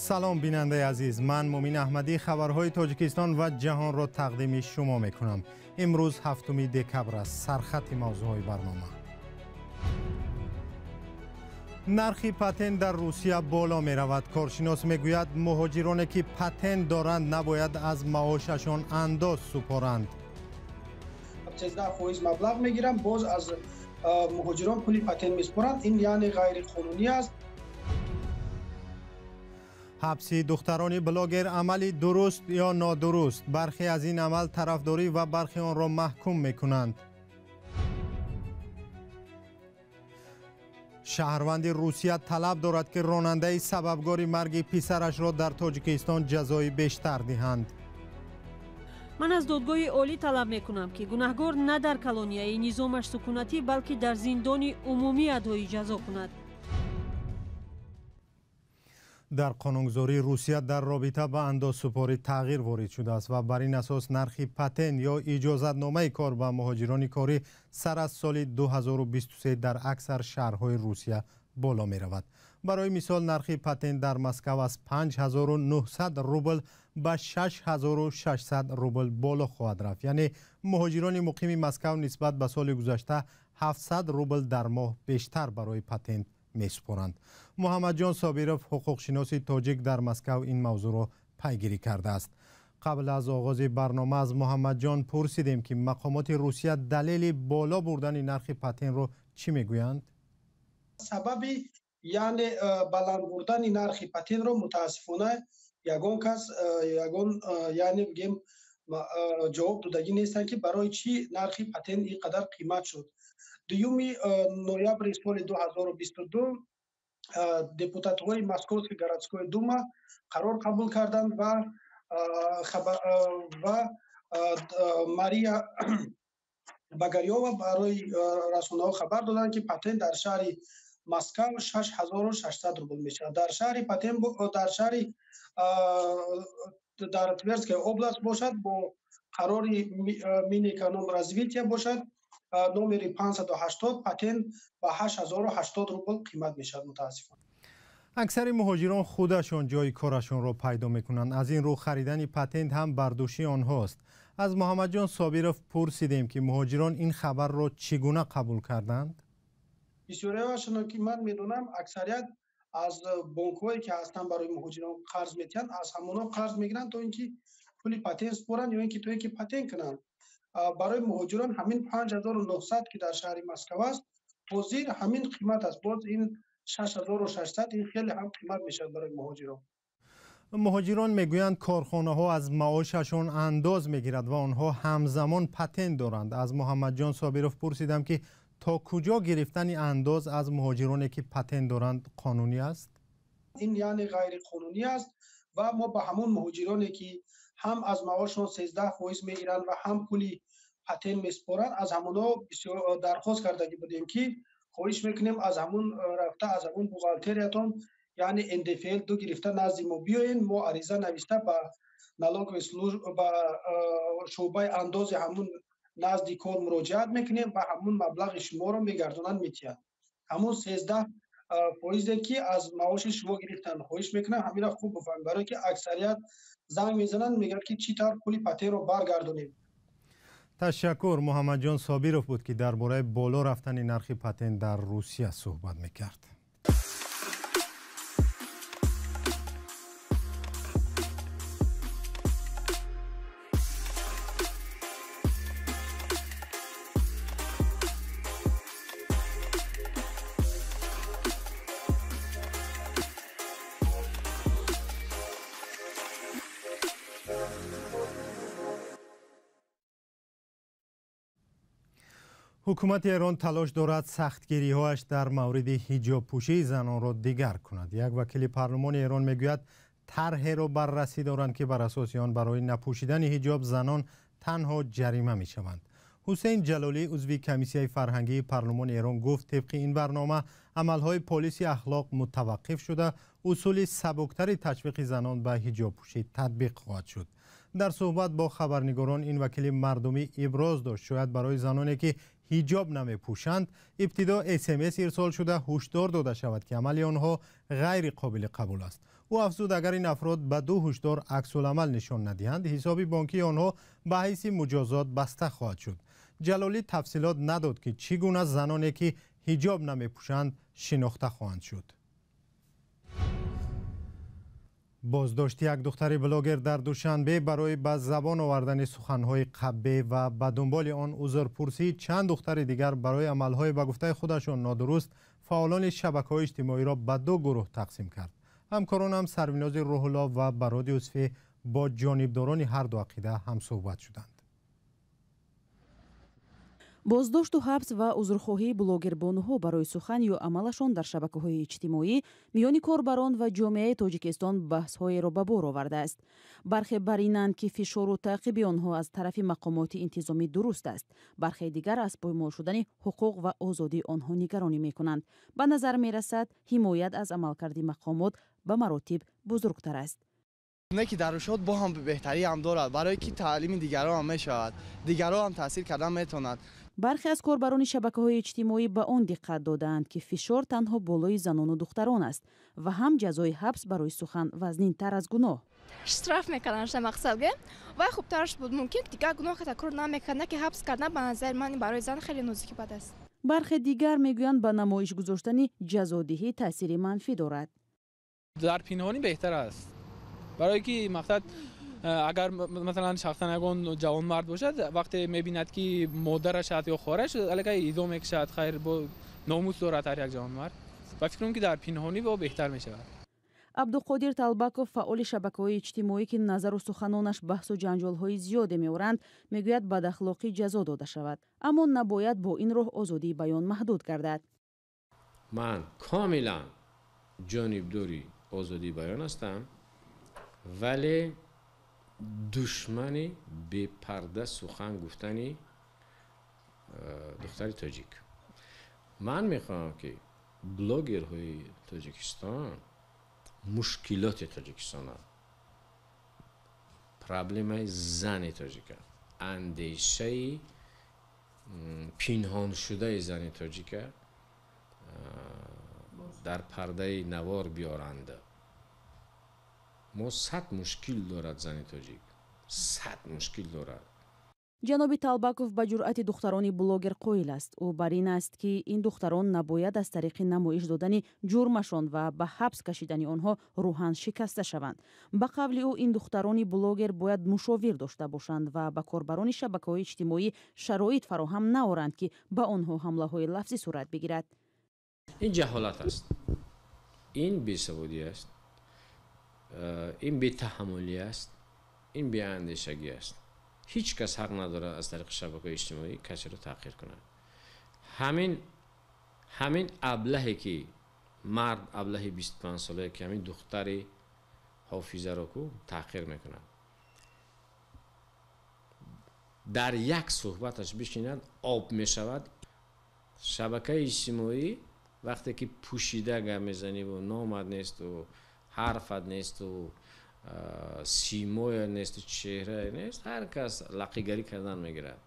Салом, бинандаи азиз. Ман Мумин Аҳмадӣ хабарҳои Тоҷикистон ва ҷаҳонро тақдими шумо мекунам. Имрӯз 7 декабр аст. Сархати мавзӯъҳои барнома. Нархи патент дар Русия боло меравад. Коршинос мегӯяд, муҳоҷироне ки патент доранд, набояд аз маошашон андоз супоранд. 13% маблағ мегиранд, боз аз муҳоҷирон пули патент месупоранд. Ин яъне ғайриқонунӣ аст. Ҳабси духтарони блогер амали дуруст ё нодуруст? Бархе аз ин амал тарафдорӣ ва бархе онро маҳкум мекунанд. Шаҳрванди Русия талаб дорад, ки ронандаи сабабгори марги писарашро дар Тоҷикистон ҷазои бештар диҳанд. Ман аз додгоҳи олӣ талаб мекунам, ки гунаҳгор на дар колонияи низомаш сукунатӣ, балки дар зиндони умумӣ адои ҷазо кунад. Дар қонунгузории Русия дар робита ба андозсупорӣ тағйир ворид шудааст ва бар ин асос нархи патент ё иҷозатномаи кор ба муҳоҷирони корӣ сар аз соли 2023 дар аксар шаҳрҳои Русия боло меравад. Барои мисол, нархи патент дар Москав аз 5900 рубл ба 6600 рубл боло хоҳад рафт. Яъне муҳоҷирони муқими Москав нисбат ба соли гузашта 700 рубл дар моҳ бештар барои патент месупоранд. Муҳаммадҷон Собиров, ҳуқуқшиноси тоҷик дар Москав, ин мавзӯъро пайгирӣ кардааст. Қабл аз оғози барнома аз Муҳаммадҷон пурсидем, ки мақомоти Русия далели боло бурдани нархи патентро чӣ мегӯянд? Сабаби яъне баланд бурдани нархи патентро мутаассифона ягон кас ягон яъне бигем ҷавоб додагӣ нестанд, ки барои чӣ нархи патент ин қадар қимат шуд. 2 ноябри соли 2022 депутатҳои Московской городской дума қарор қабул карданд ва Мария Багарёва барои расонаҳо хабар доданд, ки патент дар шаҳри Москав 6600 рубл мешавад. Дар шаҳри патент дар шаҳри дар Тверская область бошад, бо қарори Минэкономразвития бошад, номери 580 патент ба 8080 рубл қимат мешавад. Мутаассифона, аксари муҳоҷирон худашон ҷои корашонро пайдо мекунанд. Аз ин рӯ харидани патент ҳам бар дӯши онҳост. Аз Муҳаммадҷон Собиров пурсидем, ки муҳоҷирон ин хабарро чӣ гуна қабул карданд? Бисёриашонро ки ман медонам, аксарият аз бонкҳое ки ҳастанд барои муҳоҷирон қарз метиҳанд, аз ҳамонҳо қарз мегиранд, то ин ки пули патент супоранд ё ин ки то ин ки патент кунанд. Барои муҳоҷирон ҳамин 5900 ки дар шаҳри Москав аст, ҳозир ҳамин қимат аст. Боз ин 6600 ин хеле ҳам қимат мешавад барои муҳоҷирон. Муҳоҷирон мегӯянд, корхонаҳо аз маошашон андоз мегирад ва онҳо ҳамзамон патент доранд. Аз Муҳаммадҷон Собиров пурсидам, ки то куҷо гирифтани андоз аз муҳоҷироне ки патент доранд қонунӣ аст? Ин яъне ғайриқонунӣ аст ва мо ба ҳамон муҳоҷироне ки ҳам аз маошшон 13% мегиранд ва ҳам пули патент месупоранд, аз ҳамонҳо бисёр дархост кардагӣ будем, ки хоҳиш мекунем, аз ҳамун рафта аз ҳамун бухгалтериятон яъне НДФЛ ду гирифта назди мо биёен, мо ариза нависта ба налоговый служба, ба шӯъбаи андози ҳамун назди кор муроҷиат мекунем ва ҳамун маблағи шуморо мегардонанд, метиҳанд. Ҳамун 13 фоизе ки аз маоши шумо гирифтанд. Хоҳиш мекунам, ҳаминро хуб бифаҳмед, барое ки аксарият занг мезананд, мегӯянд, ки чӣ тавр пули патентро баргардонем. Ташаккур. Муҳаммадҷон Собиров буд, ки дар бораи боло рафтани нархи патент дар Русия суҳбат мекард. Ҳукумати Эрон талош дорад сахтгириҳояш дар мавриди ҳиҷобпӯшии занонро дигар кунад. Як вакили парлумони Эрон мегӯяд, тарҳеро баррасӣ доранд, ки бар асоси он барои напӯшидани ҳиҷоб занон танҳо ҷарима мешаванд. Ҳусейн Ҷалолӣ, узви комиссияи фарҳангии парлумони Эрон, гуфт, тибқи ин барнома амалҳои полиси ахлоқ мутаваққиф шуда, усули сабуктари ташвиқи занон ба ҳиҷобпӯшӣ татбиқ хоҳад шуд. Дар суҳбат бо хабарнигорон ин вакили мардумӣ иброз дошт, шояд барои заноне ки ҳиҷоб намепӯшанд, ибтидо СМС ирсол шуда ҳушдор дода шавад, ки амали онҳо ғайри қобили қабул аст. Ӯ афзуд, агар ин афрод ба ду ҳушдор аксуламал нишон надиҳанд, ҳисоби бонкии онҳо ба ҳайси муҷозот баста хоҳад шуд. Ҷалолӣ тафсилот надод, ки чӣ гуна заноне ки ҳиҷоб намепӯшанд шинохта хоҳанд шуд. Боздошти як духтари блогер дар Душанбе барои ба забон овардани суханҳои қаббе ва ба дунболи он узрпурсии чанд духтари дигар барои амалҳои ба гуфтаи худашон нодуруст фаъолони шабакаҳои иҷтимоиро ба ду гурӯҳ тақсим кард. Ҳамкоронам Сарвинози Рӯҳулло ва Барод Юсуфӣ бо ҷонибдорони ҳар ду ақида ҳамсӯҳбат шуданд. Боздошту ҳабс ва узрхоҳии блогербонуҳо барои сухан ё амалашон дар шабакаҳои иҷтимоӣ миёни корбарон ва ҷомеаи Тоҷикистон баҳсҳоеро ба бор овардааст. Бархе бар инанд, ки фишору таъқиби онҳо аз тарафи мақомоти интизомӣ дуруст аст. Бархе дигар аз поймол шудани ҳуқуқ ва озодии онҳо нигаронӣ мекунанд. Ба назар мерасад, ҳимоят аз амалкарди мақомот ба маротиб бузургтар аст. Не ки дар рушод бо ҳам беҳтарӣ ҳам дорад, барое ки таълими дигарон ҳам мешавад, дигарон ҳам таъсир кардан метавонад. Бархе аз корбарони шабакаҳои иҷтимоӣ ба он диққат додаанд, ки фишор танҳо болои занону духтарон аст ва ҳам ҷазои ҳабс барои сухан вазнинтар аз гуноҳ. Штраф мекарданша мақсадге вай хубтарш буд, мумкин дигар гуноҳ такрор намекард, на ки ҳабс кардан ба назари ман барои зан хеле нозуки бад аст. Бархе дигар мегӯянд, ба намоиш гузоштани ҷазодиҳӣ таъсири манфӣ дорад. Дар пинҳонӣ беҳтар аст, барое ки мақсад агар масалан шахсан ягон ҷавонмард бошад, вақте мебинад ки модараш аст ё хоҳараш, аллакай изо мекашад. Хайр, бо номус дорад ҳар як ҷавонмард. Ба фикрам, ки дар пинҳонӣ бо беҳтар мешавад. Абдуқодир Талбаков, фаъоли шабакаҳои иҷтимоӣ, ки назару суханонаш баҳсу ҷанҷолҳои зиёде меоранд, мегӯяд, бадахлоқӣ ҷазо дода шавад, аммо набояд бо ин роҳ озодии баён маҳдуд гардад. Ман комилан ҷонибдори озодии баён ҳастам, вале душмани бепарда сухан гуфтани духтари тоҷик. Ман мехоҳам, ки блогерҳои Тоҷикистон мушкилоти Тоҷикистона, проблемаи зани тоҷика, андешаи пинҳоншудаи зани тоҷика дар пардаи навор биёранд. Мо 100 мушкил дорад зани тоҷик, 100 мушкил дорад. Ҷаноби Талбаков ба ҷуръати духтарони блогер қоил аст. Ӯ бар ин аст, ки ин духтарон набояд аз тариқи намоиш додани ҷурмашон ва ба ҳабс кашидани онҳо рӯҳан шикаста шаванд. Ба қавли ӯ, ин духтарони блогер бояд мушовир дошта бошанд ва ба корбарони шабакаҳои иҷтимоӣ шароит фароҳам наоранд, ки ба онҳо ҳамлаҳои лафзӣ сурат бигирад. Ин ҷаҳолат аст, ин бесаводӣ аст, ин бетаҳаммулӣ аст, ин беандешагӣ аст. Ҳеҷ кас ҳақ надорад аз тариқи шабакаҳои иҷтимоӣ касеро таҳқир кунад. Ҳамин аблаҳе ки мард, аблаҳи 25 солае ки ҳамин духтари ҳофизаро ку таҳқир мекунад, дар як суҳбаташ бишинад, об мешавад. Шабакаи иҷтимоӣ вақте ки пӯшида гап мезаниву номат несту ҳарфат несту симоя несту чеҳрае нест, ҳар кас лақигарӣ кардан мегирад.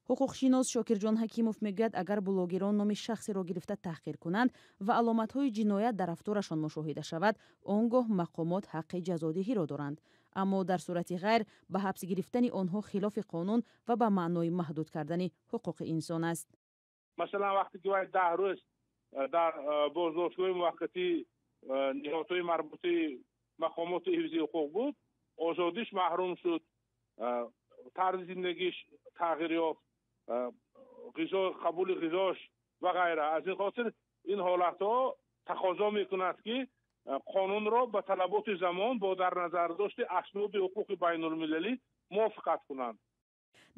Ҳуқуқшинос Шокирҷон Ҳакимов мегӯяд, агар блогерон номи шахсеро гирифта таҳқир кунанд ва аломатҳои ҷиноят дар рафторашон мушоҳида шавад, он гоҳ мақомот ҳаққи ҷазодиҳиро доранд. Аммо дар сурати ғайр ба ҳабс гирифтани онҳо хилофи қонун ва ба маънои маҳдуд кардани ҳуқуқи инсон аст. Масалан, вақте ки вай 10 рӯз дар боздоштгоҳи муваққатии ниҳодҳои марбутаи мақомоти ҳифзи ҳуқуқ буд, озодиш маҳрум шуд, тарзи зиндагиш тағйир ёфт, қабули ғизош ва ғайра. Аз ин хотир ин ҳолатҳо тақозо мекунад, ки қонунро ба талаботи замон бо дар назардошти асноди ҳуқуқи байнулмилалӣ мувофиқат кунанд.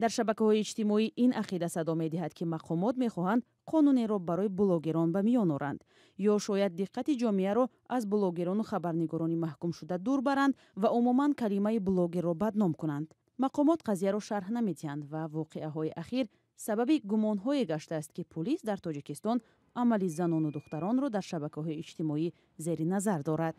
Дар шабакаҳои иҷтимоӣ ин ақида садо медиҳад, ки мақомот мехоҳанд қонунеро барои блогерон ба миён оранд, ё шояд диққати ҷомеаро аз блогерону хабарнигорони маҳкумшуда дур баранд ва умуман калимаи блогерро бадном кунанд. Мақомот қазияро шарҳ намедиҳанд ва воқеаҳои ахир сабаби гумонҳое гаштааст, ки пулис дар Тоҷикистон амали занону духтаронро дар шабакаҳои иҷтимоӣ зери назар дорад.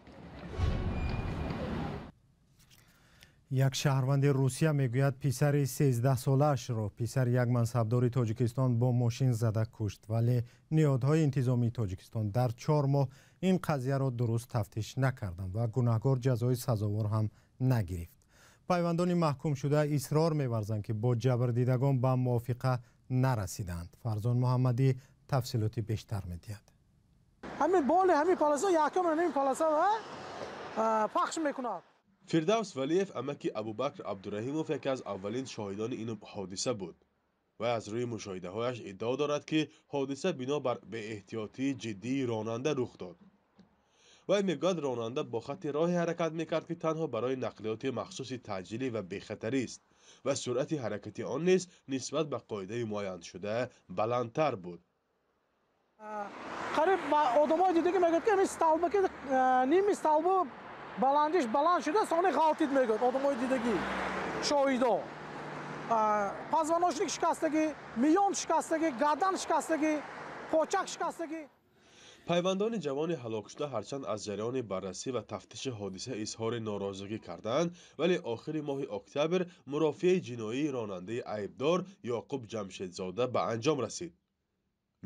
Як шаҳрванди Русия мегӯяд, писари 13-солаашро писари як мансабдори Тоҷикистон бо мошин зада кушт, вале ниҳодҳои интизомии Тоҷикистон дар 4 моҳ ин қазияро дуруст тафтиш накарданд ва гунаҳгор ҷазои сазовор ҳам нагирифт. Пайвандони маҳкумшуда исрор меварзанд, ки бо ҷабрдидагон ба мувофиқа нарасиданд. Фарзон Муҳаммадӣ тафсилоти бештар медиҳад. Ҳамин боли ҳамин полоса якум ҳамин полоса пахш мекунад. Фирдавс Валиев амаки Абубакр Абдураҳимов яке аз аввалин шоҳидони ин ҳодиса буд ва аз рӯи мушоҳидаҳояш иддао дорад, ки ҳодиса бинобар беэҳтиётии ҷиддии ронанда рух дод. Вай мегӯяд, ронанда бо хатти роҳе ҳаракат мекард, ки танҳо барои нақлиёти махсуси таъҷилӣ ва бехатарист ва суръати ҳаракати он низ нисбат ба қоидаи муайяншуда баландтар буд. Қариб одамои дидаги мегӯяд, ки ҳамин столба ки ними столбу баландиш баланд шуда, сони ғалтид, мегӯяд одамои дидагӣ, шоҳидо. Позвоночник шикастагӣ, миён шикастагӣ, гардан шикастагӣ, почак шикастагӣ. Пайвандони ҷавони ҳалокшуда ҳарчанд аз ҷараёни баррасӣ ва тафтиши ҳодиса изҳори норозигӣ карданд, вале охири моҳи октябр мурофиаи ҷиноии ронандаи айбдор Ёқуб Ҷамшедзода ба анҷом расид.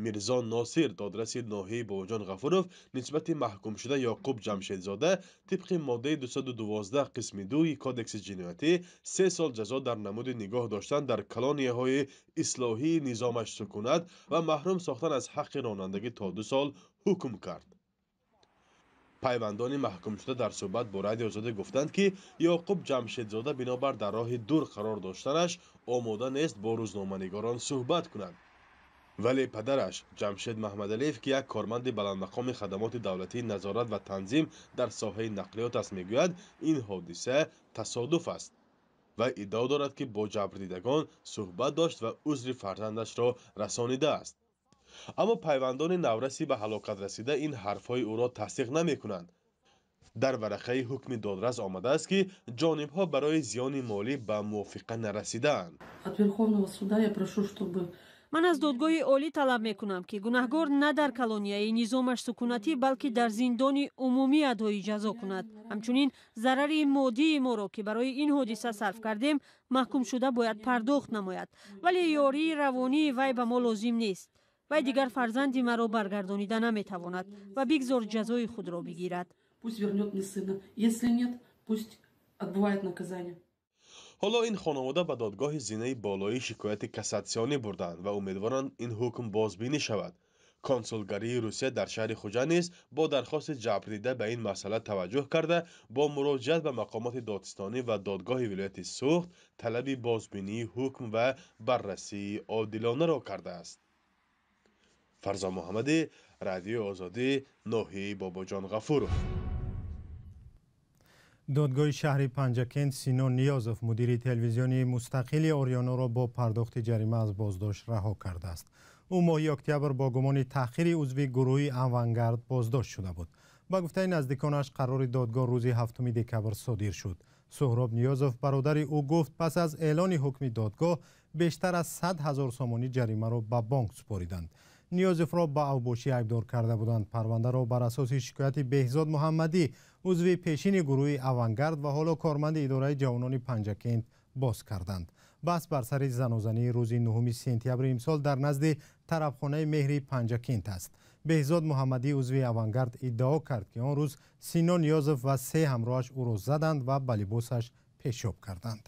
Мирзо Носир, додраси ноҳияи Бобоҷон Ғафуров, нисбати маҳкумшуда Ёқуб Ҷамшедзода тибқи моддаи 212 қисми 2 Кодекси ҷиноятӣ 3 сол ҷазо дар намуди нигоҳ доштан дар колонияҳои ислоҳии низомаш сукунат ва маҳрум сохтан аз ҳаққи ронандагӣ то 2 сол ҳукм кард. Пайвандони маҳкумшуда дар суҳбат бо Радиои Озодӣ гуфтанд, ки Ёқуб Ҷамшедзода бинобар дар роҳи дур қарор доштанаш омода нест бо рӯзноманигорон суҳбат кунад. Вале падараш Ҷамшед Маҳмадалиев, ки як корманди баландмақоми хадамоти давлатии назорат ва танзим дар соҳаи нақлиёт аст, мегӯяд, ин ҳодиса тасодуф аст ва иддао дорад, ки бо ҷабрдидагон суҳбат дошт ва узри фарзандашро расонидааст. Аммо пайвандони навраси ба ҳалокат расида ин ҳарфҳои ӯро тасдиқ намекунанд. Дар варақаи ҳукми додрас омадааст, ки ҷонибҳо барои зиёни молӣ ба мувофиқа нарасидаанд. От Верховного суда я прошу, чтобы Ман аз додгоҳи олӣ талаб мекунам, ки гунаҳгор на дар колонияи низомаш сукунатӣ, балки дар зиндони умумӣ адои ҷазо кунад. Ҳамчунин зарари моддии моро, ки барои ин ҳодиса сарф кардем, маҳкумшуда бояд пардохт намояд. Вале ёрии равонии вай ба мо лозим нест. Вай дигар фарзанди маро баргардонида наметавонад ва бигзор ҷазои худро бигирад. Пусть вернет мне сына. Если нет, пусть отбывает наказание. Ҳоло ин хонавода ба додгоҳи зинаи болоӣ шикояти кассатсионӣ бурданд ва умедворанд, ин ҳукм бозбинӣ шавад. Консулгарии Русия дар шаҳри Хуҷанд низ бо дархости ҷабрдида ба ин масъала таваҷҷӯҳ карда, бо муроҷиат ба мақомоти додстонӣ ва додгоҳи вилояти Суғд талаби бозбинии ҳукм ва баррасии одилонаро кардааст. Фарзон Муҳаммадӣ, Радиои Озодӣ, ноҳияи Бобоҷон Ғафуров. Додгоҳи шаҳри Панҷакент Сино Ниёзов, мудири телевизиони мустақили Ориёноро бо пардохти ҷарима аз боздошт раҳо кардааст. Ӯ моҳи октябр бо гумони таҳқири узви гурӯҳи Авангард боздошт шуда буд. Ба гуфтаи наздиконаш, қарори додгоҳ рӯзи 7 декабр содир шуд. Суҳроб Ниёзов, бародари ӯ, гуфт, пас аз эълони ҳукми додгоҳ бештар аз 100 ҳазор сомонӣ ҷаримаро ба бонк супориданд. Ниёзовро ба авбошӣ айбдор карда буданд. Парвандаро бар асоси шикояти Беҳзод Муҳаммадӣ, узви пешини гурӯҳи Авангард ва ҳоло корманди идораи ҷавонони Панҷакент, боз карданд. Баҳс бар сари занозании рӯзи 9 сентябри имсол дар назди тарабхонаи Меҳри Панҷакент аст. Беҳзод Муҳаммадӣ, узви Авангард, иддао кард, ки он рӯз Сино Ниёзов ва се ҳамроҳаш ӯро заданд ва ба либосаш пешоб карданд.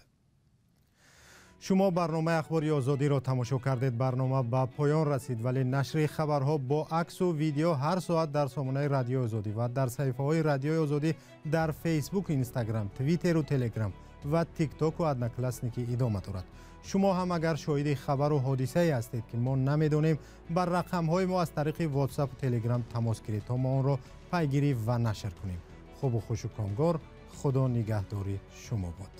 Шумо барномаи Ахбори Озодиро тамошо кардед. Барнома ба поён расид, вале нашри хабарҳо бо аксу видео ҳар соат дар сомонаи Радиои Озодӣ ва дар саҳифаҳои Радиои Озодӣ дар Фейсбук, Инстаграм, Твиттеру Телеграм ва Тиктоку Одноклассники идома дорад. Шумо ҳам агар шоҳиди хабару ҳодисае ҳастед, ки мо намедонем, бар рақамҳои мо аз тариқи Ватсапу Телеграм тамос гиред, то мо онро пайгирӣ ва нашр кунем. Хубу хушу комгор, Худо нигаҳдори шумо бод.